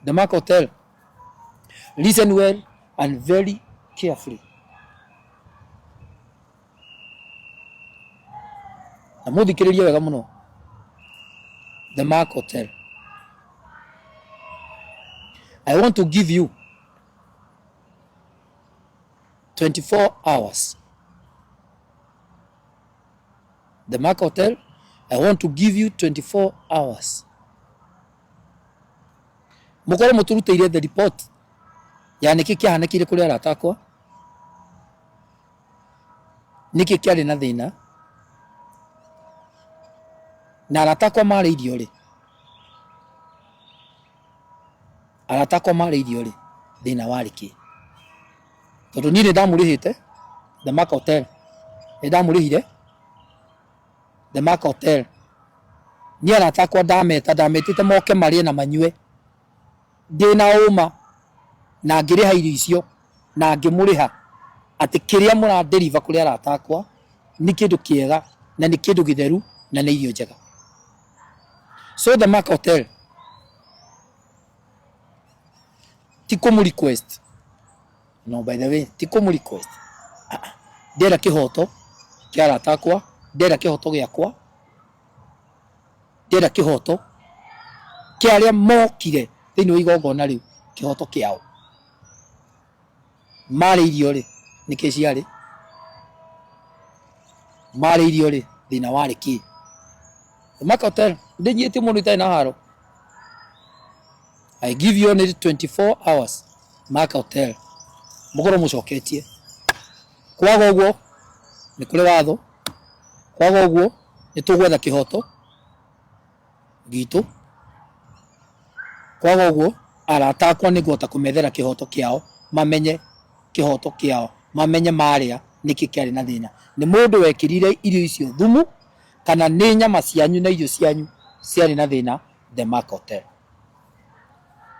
The Mark Hotel, listen well and very carefully. Na mũthikĩrĩrie wega mũno. The Mark Hotel, I want to give you 24 hours. The Mark Hotel, I want to give you 24 hours. Mũkorwo mũtũrutĩire the report ya nĩkĩ kĩahanĩkire kũrĩ arata akwa, nĩkĩ kĩarĩ na thĩna, na arata akwa marĩ irio rĩ, arata akwa marĩ irio rĩ, thĩna warĩ kĩ? Tondũ niĩ nĩ ndamũrĩhĩte The Mark Hotel, nĩ ndamũrĩhire The Mark Hotel. Niĩ arata akwa ndameta, ndametĩte moke marĩe na manyue ndĩna ũma, na ngĩrĩha irio icio na ngĩmũrĩha atĩ kĩrĩa mũra deliver kũrĩ arata akwa nĩ kĩndũ kĩega na nĩ kĩndũ gĩtheru na nĩ irio njega. So The Mark Hotel ti kũmũ request, no, by the way, ti kũmũ request. Ah, ah. Ndĩrenda kĩhoto kĩa arata akwa, ndĩrenda kĩhoto gĩakwa, ndĩrenda kĩhoto kĩa arĩa mokire thĩinĩ wa igongona rĩu, kĩhoto kĩao. Marĩ irio rĩ, nĩkĩ ciarĩ? Marĩ irio rĩ, thĩna warĩ kĩ? The Mark Hotel, ndĩnyiĩtie mũndũ itarĩ na haro. I give you only 24 hours, Mark Hotel, mũkorwo mũcoketie. Kwaga ũguo nĩ kũrĩ watho, kwaga ũguo nĩ tũgwetha kĩhoto gitũ, kwaga ũguo arata akwa nĩ ngũhota kũmethera kĩhoto kĩao, mamenye kĩhoto kĩao, mamenye marĩa nĩkĩ kĩarĩ na thĩna. Nĩ mũndũ wekĩrire irio icio thumu kana nĩ nyama cianyu na irio cianyu ciarĩ na thĩna The Mark Hotel.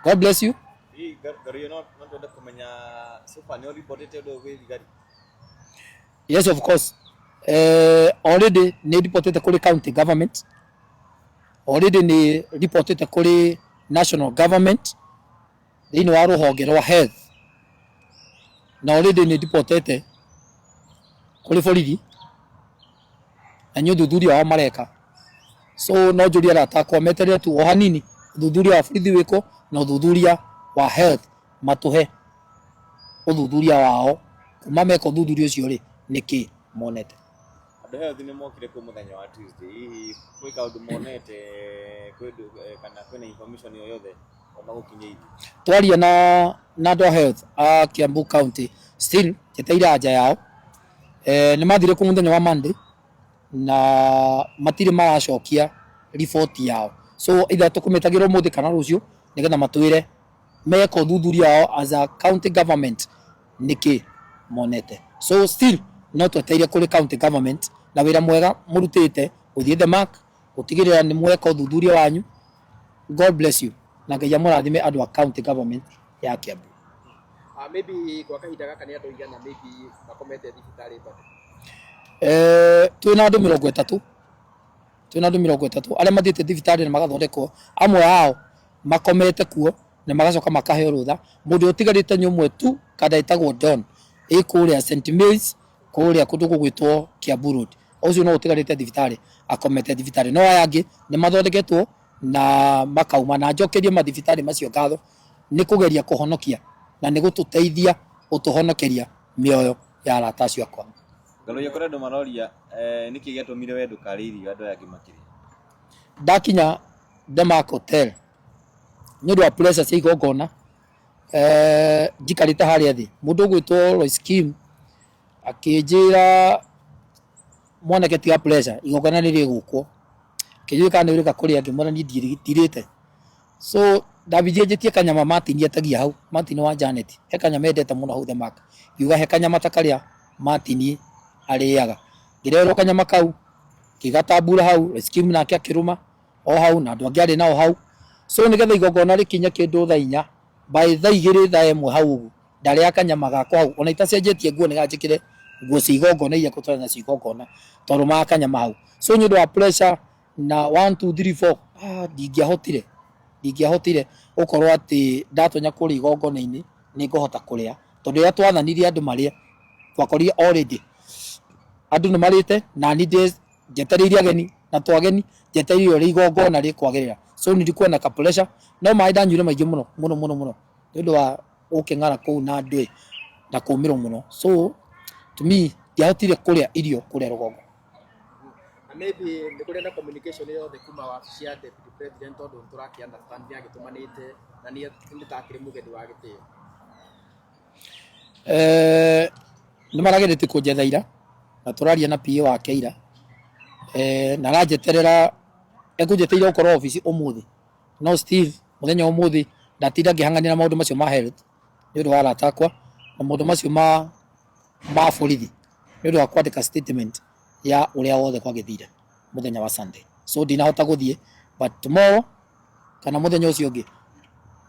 God bless you. Hihi Ngaruiya, no twende kũmenya so far nĩ ũribotĩte ũndũ ũyũ gwĩ thigari? Yes, of course. Already nĩ ripotĩte kũrĩ county government. Already nĩ ripotĩte kũrĩ national government thĩinĩ wa rũhonge rwa health. Na already nĩ ripotete kũrĩ borithi na nĩ ũthuthuria wao mareka. So no njũrie arata akwa meterere tu o hanini ũthuthuria wa borithi wĩkwo na ũthuthuria wa health matũhe ũthuthuria wao, kuma meka ũthuthuria ũcio rĩ, nĩkĩ monete. Andũ health nĩ mokire kũu mũthenya wa Tuesday, hihi gwĩ kaũndũ monete kwĩ kana kwĩna information o yothe magũkinyĩirie? Twaria na andũ a health a Kiambu County, still njeteire anja yao. Nĩ mathire kũu mũthenya wa Monday na matirĩ maracokia riboti yao, so either tũkũmĩtagĩra ũmũthĩ kana rũciũ nĩgetha matwĩre meka ũthuthuria wao as a county government nĩkĩ monete. So still no twetereire kũrĩ county government na wĩra mwega mũrutĩte gũthiĩ The Mark gũtigĩrĩra nĩ mweka ũthuthuria wanyu. God bless you na Ngai amũrathime andũ a county government ya Kiambu. Maybe gwa kahinda gaka nĩ andũ aigana maybe makomete thibitarĩ bado? Twĩna andũ 30, twĩna andũ 30 arĩa mathiĩte thibitarĩ na magathondekwo, amwe ao makomete kuo na magacoka makaheo rũtha. Mũndũ ũrĩa ũtigarĩte nĩ ũmwe tu kada ĩtagwo Don, ĩ kũrĩa St Mary's kũrĩa kũndũ gũgwĩtwo Kiambu Road, ũcio no ũtigarĩte thibitarĩ, akomete thibitarĩ, no aya angĩ nĩ mathondeketwo na makauma. Na njokerie mathibitarĩ macio ngatho nĩ kũgeria kũhonokia na nĩ gũtũteithia gũtũhonokeria mĩoyo ya arata acio akwa. Ngaruiya, kũrĩ andũ maroria nĩkĩ gĩatũmire we ndũkarĩe irio andũ aya angĩ makĩrĩa? Ndakinya The Mark Hotel nĩ ũndũ wa pressure cia igongona, njikarĩte harĩa thĩ, mũndũ ũgwĩtwo Lois Kim akĩnjĩra, "Mwanake, tiga pressure, igongona nĩ rĩgũkwo." Akĩnjũria kana nĩ ũrĩka kũrĩa, ngĩmwĩra niĩ ndirĩte. So ndambithie njĩtie kanyama Martin etagia hau, Martin wa Janet, he kanyama endete mũno hau The Mark. Ngiuga he kanyama ta karĩa Martin arĩaga. Ngĩreherwo kanyama kau, ngĩgatambura hau, Lois Kim nake akĩrũma o hau na andũ angĩ arĩ nao hau. So nĩgetha igongona rĩkinye kĩndũ thaa 4, by thaa 2, thaa 1 hau ũguo, ndarĩa kanyama gakwa hau, ona itacenjetie nguo nĩgetha njĩkĩre nguo cia igongona iria ngũtwara nacio igongona, twarũmaga kanyama hau. So nĩ ũndũ wa pressure na 1 2 3 4, ndingĩahotire. Ndingĩahotire gũkorwo atĩ ndatonya kũrĩa igongona-inĩ nĩ ngũhota kũrĩa, tondũ rĩrĩa twathanirie andũ marĩe twakorire already andũ nĩ marĩte, na niĩ ndĩ njetereire ageni na to ageni, njetereire ũrĩa igongona rĩkwagĩrĩra. So nilikuwa na ka pressure, no maĩ ndanyuire maingĩ mũno mũno mũno mũno nĩ ũndũ wa gũkĩng'ara kũu na ndwĩ na kũmĩrwo mũno. So to me ndiahotire kũrĩa irio kũrĩa rũgongo. Na maybe nĩ kũrĩ na communication yothe kuma wabici ya deputy president, tondũ nĩ tũrakĩ understand nĩ agĩtũmanĩte na nĩ nĩ takĩrĩ mũgeni wa gĩtĩo? Nĩ marageretie kũnjetha ira na tũraria na PA wake ira, na aranjeterera, ekũnjetereire gũkorwo obici ũmũthĩ, no still mũthenya wa ũmũthĩ ndatinda ngĩhanganĩra maũndũ macio ma health nĩ ũndũ wa arata akwa na maũndũ macio ma borithi nĩ ũndũ wa kwandĩka statement ya ũrĩa wothe kwagĩthire mũthenya wa Sunday. So ndinahota gũthiĩ, but tomorrow kana mũthenya ũcio ũngĩ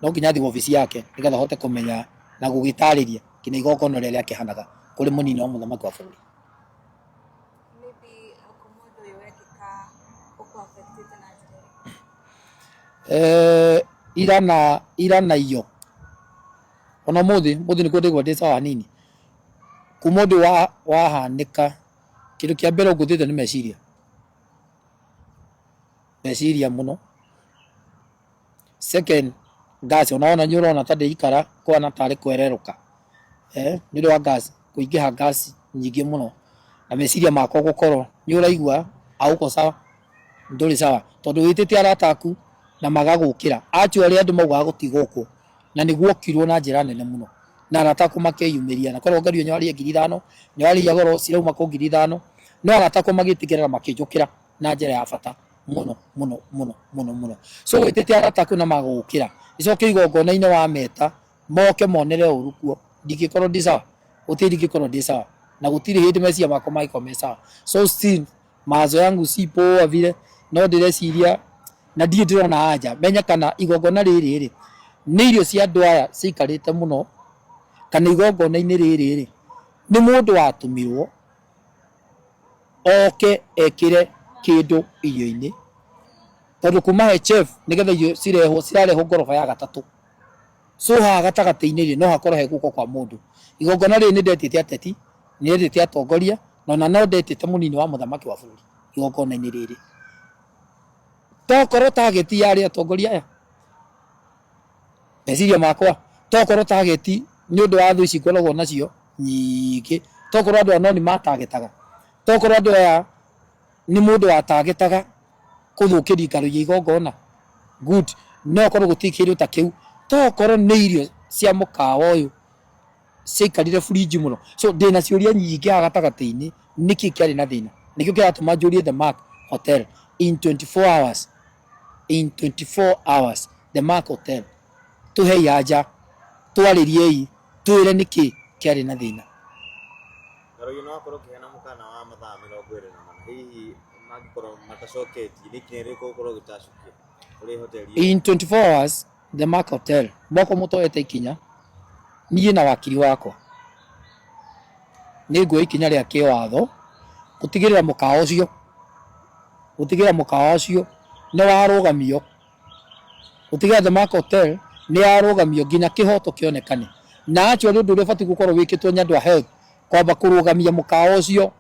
no nginya thiĩ wabici yake nĩgetha hote kũmenya na gũgĩtarĩria nginya igongona ũrĩa rĩakĩhanaga kũrĩ mũnini wa mũthamaki wa bũrũri. Maybe kuma ũndũ ũyũ wekĩka ũkũ affectĩte na njĩra ĩrĩkũ? Ira na iyo ona ũmũthĩ, ũmũthĩ nĩkuo ndaigua ndĩ sawa hanini. Kuma ũndũ wahanĩka, kĩndũ kĩa mbere ũngũthĩte nĩ meciria, meciria mũno. Second, gas. Ona wona nĩ ũrona ta ndĩikara kũhana tarĩ kwererũka, nĩ ũndũ wa gas kũingĩha, gas nyingĩ mũno, na meciria makwa gũkorwo nĩ ũraigua hauko sawa, ndũrĩ sawa, tondũ wĩtĩte arata aku na magagũkĩra. Actually andũ maugaga gũtigũkwo na nĩ guokirwo na njĩra nene mũno na arata aku makeyumĩria, na korwo ngario nĩwarĩhe 5000, nĩwarĩhia goro cirauma kũ 5000, no arata akwa magĩtĩkĩra na makĩnjũkĩra na njĩra ya bata mũno mũno mũno mũno mũno. So wĩtĩte arata aku na magũkĩra, icoke igongona-inĩ wameta moke monere ũru kuo, ndingĩkorwo ndĩ sawa, gũtirĩ, ndingĩkorwo ndĩ sawa na gũtirĩ hĩndĩ meciria makwa mangĩkorwo me sawa. So still mawazo yangu si poa vile, no ndĩreciria na ndirĩ ndĩrona anja menya kana igongona rĩrĩ rĩ nĩ irio cia andũ aya ciikarĩte mũno, kana igongona-inĩ rĩrĩ rĩ nĩ mũndũ watũmirwo oke ekĩre kĩndũ irio-inĩ, tondũ kuma he chef nĩgetha irio cirehwo, cirarehwo ngoroba ya gatatũ. So haha gatagatĩ-inĩ rĩ, no hakorwo he guoko kwa mũndũ. Igongona rĩrĩ nĩ ndetĩte ateti, nĩ ndetĩte atongoria, na ona no ndetĩte mũnini wa mũthamaki wa bũrũri igongona-inĩ rĩrĩ. Tokorwo target yarĩ atongoria aya, meciria makwa tokorwo target nĩ ũndũ wa thũ ici ngoragwo nacio nyingĩ, tokorwo andũ aya no nĩ matagetaga, tokorwo andũ aya nĩ mũndũ watagetaga kũthũkĩria ikaro ya igongona. Good, no korwo gũtirĩ kĩndũ ta kĩu, tokorwo nĩ irio cia mũkawa ũyũ ciaikarire fridge mũno. So ndĩna ciũria nyingĩ haha gatagatĩ-inĩ, nĩkĩ kĩarĩ na thĩna? Nĩkĩo kĩratũma njũrie The Mark Hotel in 24 hours, in 24 hours The Mark Hotel, tũhei anja, twarĩriei, twĩre nĩkĩ kĩarĩ na thĩna. Ngaruiyo, no wakorwo ũkĩheana mũkana wa mathaa 24, hihi mangĩkorwo matacoketie, nĩ ikinya rĩrĩkũ ũgũkorwo ũgĩtacũkia kũrĩ hoteli ĩyo? In 24 hours The Mark Hotel moko mũtoete ikinya, niĩ na wakiri wakwa nĩ nguoya ikinya rĩa kĩwatho gũtigĩrĩra mũkawa ũcio, gũtigĩrĩra mũkawa ũcio nĩ warũgamio, gũtigĩrĩra The Mark Hotel nĩ yarũgamio nginya kĩhoto kĩonekane. Na actually ũndũ ũrĩa ũbatiĩ gũkorwo wĩkĩtwo nĩ andũ a health, kwamba kũrũgamia mũkawa ũcio,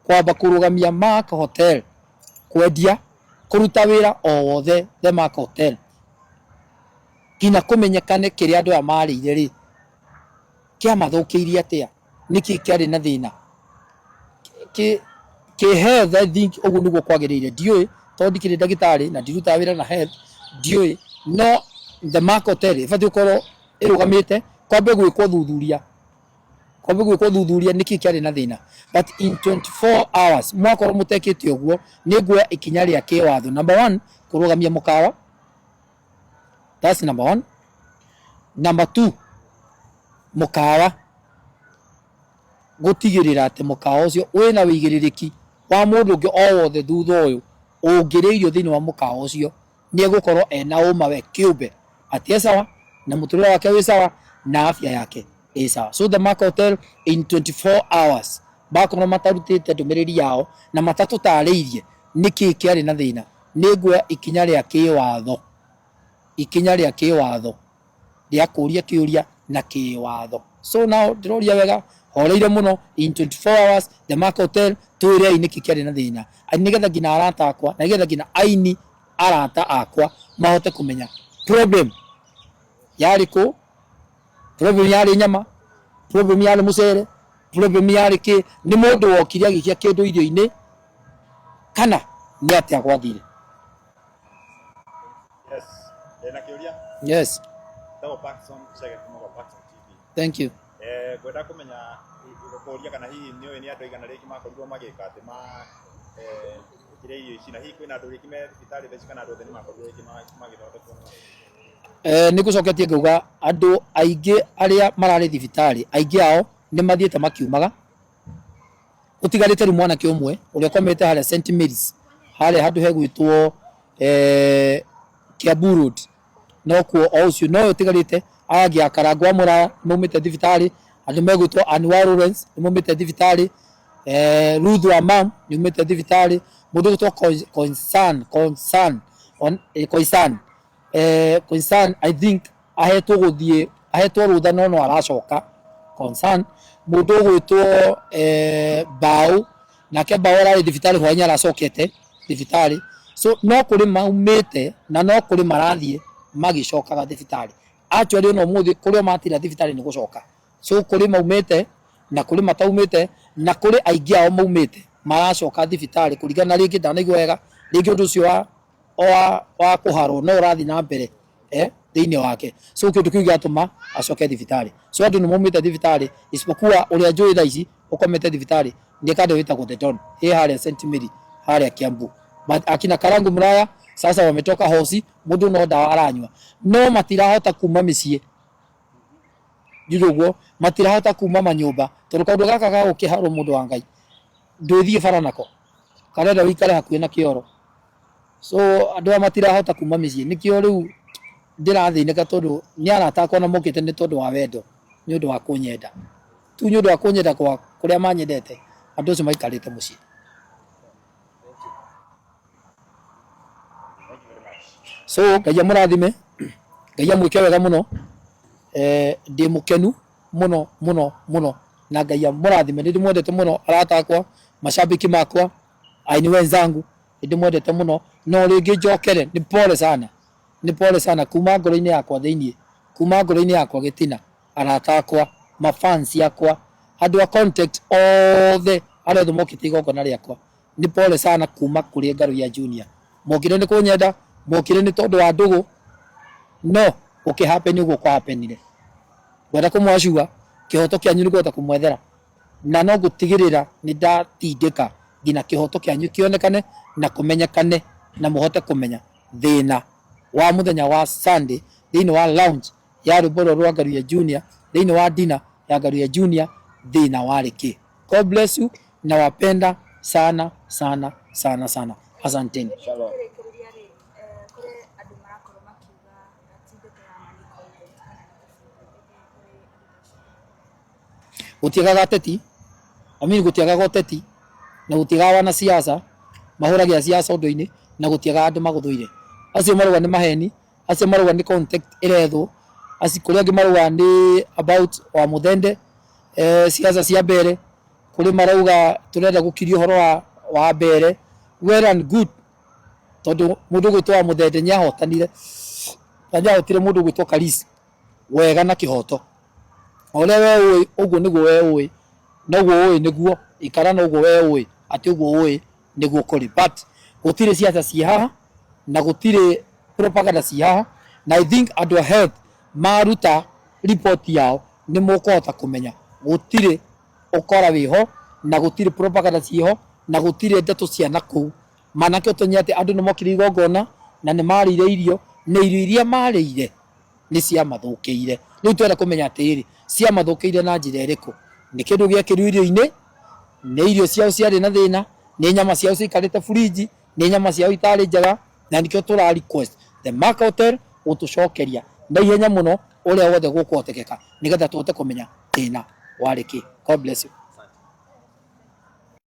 kwamba kũrũgamia Mark Hotel kwendia, kũruta wĩra o wothe The Mark Hotel nginya kũmenyekane kĩrĩa andũ aya marĩire rĩ kĩamathũkĩirie atĩa, nĩkĩ kĩarĩ na thĩna kĩ health. I think ũguo nĩguo kwagĩrĩire. Ndiũĩ tondũ ndikĩrĩ ndagĩtarĩ na ndirutaga wĩra na health, ndiũĩ, no The Mark Hotel ĩbatiĩ gũkorwo ĩrũgamĩte, kwambe gwĩkwo thuthuria, kwambe gwĩkwo thuthuria nĩkĩ kĩarĩ na thĩna. But in 24 hours mwakorwo mũtekĩte ũguo, nĩ nguoya ikinya rĩa kĩwatho. Number one, kũrũgamia mũkawa, that's number one. Number two, mũkawa gũtigĩrĩra atĩ mũkawa ũcio wĩna wĩigĩrĩrĩki wa mũndũ ũngĩ o wothe thutha ũyũ ũngĩrĩa irio thĩinĩ wa mũkawa ũcio nĩ egũkorwo ena ũma we kĩũmbe atĩ e sawa na mũtũrĩre wake wĩ sawa na afya yake ĩ sawa. So The Mark Hotel, in 24 hours bakorwo matarutĩte ndũmĩrĩri yao na matatũtarĩirie nĩkĩ kĩarĩ na thĩna, nĩ nguoya ikinya rĩa kĩwatho. Ikinya rĩa kĩwatho rĩa kũria kĩũria na kĩwatho. So now ndĩroria wega horeire mũno, in 24 hours The Mark Hotel twĩrei nĩkĩ kĩarĩ na thĩna, nĩgetha nginya arata akwa na nĩgetha nginya aini arata akwa mahote kũmenya problem yarĩ kũ, problem yarĩ nyama, problem yarĩ mũcere, problem yarĩ kĩ, nĩ mũndũ wokire agĩikia kĩndũ irio-inĩ kana nĩ atĩa gwathire. Yes. Ndĩna kĩũria. Yes. Ndagwo Parkson Chege kuma gwa Parkson TV. Thank you. Eh, ngwenda kũmenya gũkũria kana hihi nĩ ũĩ nĩ andũ aigana rĩngĩ makorirwo magĩka atĩ ma eh, kĩrĩa irio ici na hihi kwĩna andũ rĩngĩ me thibitarĩ thaa ici kana andũ othe nĩ makorirwo rĩngĩ magĩthondekwo? Eh, nĩ ngũcoketie ngauga andũ aingĩ arĩa mararĩ thibitarĩ aingĩ ao nĩ mathiĩte makiumaga, gũtigarĩte rĩu mwanake ũmwe ũrĩa ũkomete harĩa St Mary's harĩa handũ hegwĩtwo eh, Kiambu Road nokuo o ũcio nowe ũtigarĩte. Aya angĩ a Karangũ wa Mũraya nĩ maumĩte thibitarĩ, andũ megwĩtwo Anwar Lawrence nĩ maumĩte thibitarĩ, eh, Ruth wa mam nĩ aumĩte thibitarĩ, mũndũ ũgwĩtwo Concern Concern eh, Koisan eh, Koisan I think ahetwo gũthiĩ ahetwo rũtha no no aracoka Concern. Mũndũ ũgwĩtwo eh, Mbaũ nake Mbaũ ararĩ thibitarĩ hwainĩ aracokete thibitarĩ, so no kũrĩ maumĩte na no kũrĩ marathiĩ magĩcokaga thibitarĩ. Actually ona ũmũthĩ kũrĩ o matira thibitarĩ nĩ gũcoka, so kũrĩ maumĩte na kũrĩ mataumĩte na kũrĩ aingĩ ao maumĩte maracoka thibitarĩ kũringana na rĩngĩ ndanaigua wega, rĩngĩ ũndũ ũcio wa wa wa kũharwo no ũrathiĩ na mbere eh, thĩinĩ wake, so kĩndũ kĩu gĩatũma acoke thibitarĩ. So andũ nĩ maumĩte thibitarĩ isipokuwa ũrĩa njũĩ thaa ici ũkomete thibitarĩ nĩ kandũ wĩtagwo The Don ĩ harĩa St Mary harĩa Kiambu, but akina Karangu Muraya sasa wametoka hosi, mũndũ no ndawa aranyua no matirahota kuma mĩciĩ njuge ũguo, matirahota kuma manyũmba tondũ kaũndũ gaka ga gũkĩharwo mũndũ wa Ngai ndwĩthiĩ bara nako karenda wĩikare hakuhĩ na kĩoro, so andũ aya matirahota kuma mĩciĩ, nĩkĩo rĩu ndĩrathĩnĩka tondũ nĩ arata akwa na mokĩte nĩ tondũ wa wendo, nĩ ũndũ wa kũnyenda tu, nĩ ũndũ wa kũnyenda kwa kũrĩa manyendete, andũ acio maikarĩte mũciĩ. So Ngai amũrathime, Ngai amwĩke wega mũno, eh, ndĩ mũkenu mũno mũno mũno na Ngai amũrathime, nĩ ndĩmwendete mũno arata akwa, mashabiki makwa, aini wenzangu, nĩ ndĩmwendete mũno, no rĩngĩ njokere, nĩ pole sana, nĩ pole sana kuma ngoro-inĩ yakwa thĩiniĩ, kuma ngoro-inĩ yakwa gĩtina, arata akwa, mafans akwa, andũ a contact othe arĩa othe mokĩte igongona rĩakwa, nĩ pole sana kuma kũrĩ Ngaruiya Junior. Mokire nĩ kũnyenda, mokire nĩ tondũ wa ndũgũ, no gũkĩ happen ũguo kwa happenire. Ngwenda kũmwacua kĩhoto kĩanyu nĩ ngũhota kũmwethera na no ngũtigĩrĩra nĩ ndatindĩka nginya kĩhoto kĩanyu kĩonekane na kũmenyekane na mũhote kũmenya thĩna wa mũthenya wa Sunday thĩinĩ wa lounge ya rwĩmbo rũrũ rwa Ngaruiya Junior, thĩinĩ wa dinner ya Ngaruiya Junior, thĩna warĩ kĩ. God bless you, nawapenda sana sana sana sana, asanteni. Shalom. Tukĩrĩkĩrĩria rĩ, kũrĩ andũ marakorwo makiuga ti ndeto ya ma nĩ content kana nĩ kĩbungo, maybe kũrĩ andũ ta acio. Gũtiagaga ateti, I mean gũtiagaga ũteti na gũtiagaga wanasiasa mahũragia siasa ũndũ-inĩ na gũtiagaga andũ magũthũire. Acio marauga nĩ maheni, acio marauga nĩ contact ĩrethwo, acio kũrĩ angĩ marauga nĩ about wa Mũthende, eh, siasa cia mbere, kũrĩ marauga tũrenda gũkiria ũhoro wa mbere. Well and good, tondũ mũndũ ũgwĩtwo wa Mũthende nĩahotanire na nĩahotire mũndũ ũgwĩtwo Karisi wega na kĩhoto. O ũrĩa we ũĩ ũguo nĩguo we ũĩ, noguo ũĩ nĩguo ikara, noguo we ũĩ atĩ ũguo ũĩ nĩguo kũrĩ, but gũtirĩ siasa ciĩ haha na gũtirĩ propaganda ciĩ haha, na I think andũ a health maruta report yao nĩ mũkũhota kũmenya gũtirĩ ũkora wĩho na gũtirĩ propaganda ciĩho na gũtirĩ ndeto cia nakũu. Manake ũtonye atĩ andũ nĩ mokire igongona na nĩ marĩire irio na irio iria marĩire nĩ ciamathũkĩire. Rĩu twenda kũmenya atĩrĩrĩ, ciamathũkĩire na njĩra ĩrĩkũ? Nĩ kĩndũ gĩekĩrirwo irio-inĩ? Nĩ irio ciao ciarĩ na thĩna? Nĩ nyama ciao ciaikarĩte fridge? Nĩ nyama ciao itarĩ njega? Na nĩkĩo tũra request The Mark Hotel gũtũcokeria na ihenya mũno ũrĩa wothe gũkũhotekeka nĩgetha tũhote kũmenya thĩna warĩ kĩ. God bless you.